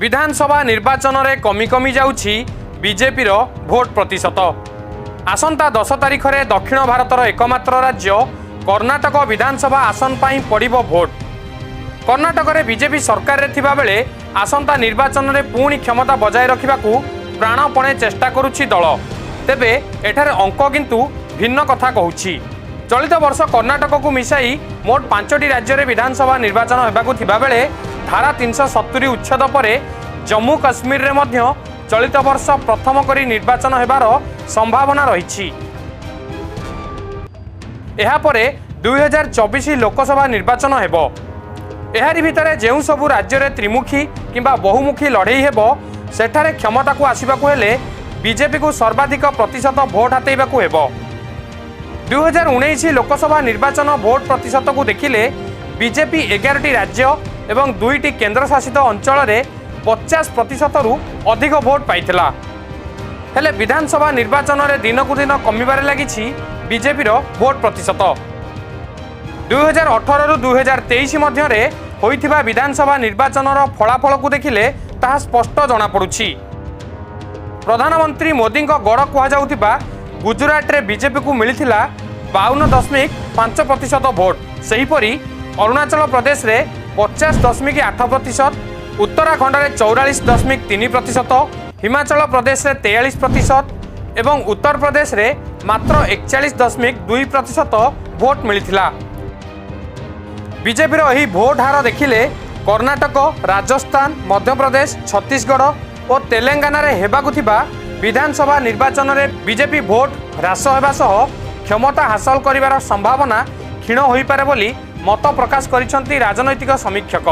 ବିଧାନସଭା ନିର୍ବାଚନରେ କମି କମି ଯାଉଛି ବିଜେପିର ଭୋଟ ପ୍ରତିଶତ। ଆସନ୍ତା 10 ତାରିଖରେ ଦକ୍ଷିଣ ଭାରତର ଏକମାତ୍ର ରାଜ୍ୟ କର୍ଣ୍ଣାଟକ ବିଧାନସଭା ଆସନ ପାଇଁ ପଡ଼ିବ ଭୋଟ। କର୍ଣ୍ଣାଟକରେ ବିଜେପି ସରକାରରେ ଥିବାବେଳେ ଆସନ୍ତା ନିର୍ବାଚନରେ ପୁଣି କ୍ଷମତା ବଜାୟ ରଖିବାକୁ ପ୍ରାଣପଣେ ଚେଷ୍ଟା କରୁଛି ଦଳ। ତେବେ ଏଠାରେ ଅଙ୍କ କିନ୍ତୁ ଭିନ୍ନ କଥା କହୁଛି। ଚଳିତ ବର୍ଷ କର୍ଣ୍ଣାଟକକୁ ମିଶାଇ ମୋଟ ପାଞ୍ଚଟି ରାଜ୍ୟରେ ବିଧାନସଭା ନିର୍ବାଚନ ହେବାକୁ ଥିବାବେଳେ ଧାରା 370 ଉଚ୍ଛେଦ ପରେ ଜମ୍ମୁ କାଶ୍ମୀରରେ ମଧ୍ୟ ଚଳିତ ବର୍ଷ ପ୍ରଥମ କରି ନିର୍ବାଚନ ହେବାର ସମ୍ଭାବନା ରହିଛି। ଏହାପରେ 2024 ଲୋକସଭା ନିର୍ବାଚନ ହେବ। ଏହାରି ଭିତରେ ଯେଉଁ ସବୁ ରାଜ୍ୟରେ ତ୍ରିମୁଖୀ କିମ୍ବା ବହୁମୁଖୀ ଲଢ଼େଇ ହେବ, ସେଠାରେ କ୍ଷମତାକୁ ଆସିବାକୁ ହେଲେ ବିଜେପିକୁ ସର୍ବାଧିକ ପ୍ରତିଶତ ଭୋଟ ହାତେଇବାକୁ ହେବ। 2019 ଲୋକସଭା ନିର୍ବାଚନ ଭୋଟ ପ୍ରତିଶତକୁ ଦେଖିଲେ ବିଜେପି 11ଟି ରାଜ୍ୟ ଏବଂ ଦୁଇଟି କେନ୍ଦ୍ରଶାସିତ ଅଞ୍ଚଳରେ 50 ପ୍ରତିଶତରୁ ଅଧିକ ଭୋଟ ପାଇଥିଲା। ହେଲେ ବିଧାନସଭା ନିର୍ବାଚନରେ ଦିନକୁ ଦିନ କମିବାରେ ଲାଗିଛି ବିଜେପିର ଭୋଟ ପ୍ରତିଶତ। 2018ରୁ 2023 ମଧ୍ୟରେ ହୋଇଥିବା ବିଧାନସଭା ନିର୍ବାଚନର ଫଳାଫଳକୁ ଦେଖିଲେ ତାହା ସ୍ପଷ୍ଟ ଜଣାପଡ଼ୁଛି। ପ୍ରଧାନମନ୍ତ୍ରୀ ମୋଦିଙ୍କ ଗଡ଼ କୁହାଯାଉଥିବା ଗୁଜୁରାଟରେ ବିଜେପିକୁ ମିଳିଥିଲା 52.5% ଭୋଟ। ସେହିପରି ଅରୁଣାଚଳ ପ୍ରଦେଶରେ 50.8%, ଉତ୍ତରାଖଣ୍ଡରେ 44.3%, ହିମାଚଳ ପ୍ରଦେଶରେ 43% ଏବଂ ଉତ୍ତରପ୍ରଦେଶରେ ମାତ୍ର 41.2% ଭୋଟ ମିଳିଥିଲା। ବିଜେପିର ଏହି ଭୋଟ ହାର ଦେଖିଲେ କର୍ଣ୍ଣାଟକ, ରାଜସ୍ଥାନ, ମଧ୍ୟପ୍ରଦେଶ, ଛତିଶଗଡ଼ ଓ ତେଲେଙ୍ଗାନାରେ ହେବାକୁ ଥିବା ବିଧାନସଭା ନିର୍ବାଚନରେ ବିଜେପି ଭୋଟ ହ୍ରାସ ହେବା ସହ କ୍ଷମତା ହାସଲ କରିବାର ସମ୍ଭାବନା କ୍ଷୀଣ ହୋଇପାରେ ବୋଲି ମତ ପ୍ରକାଶ କରିଛନ୍ତି ରାଜନୈତିକ ସମୀକ୍ଷକ।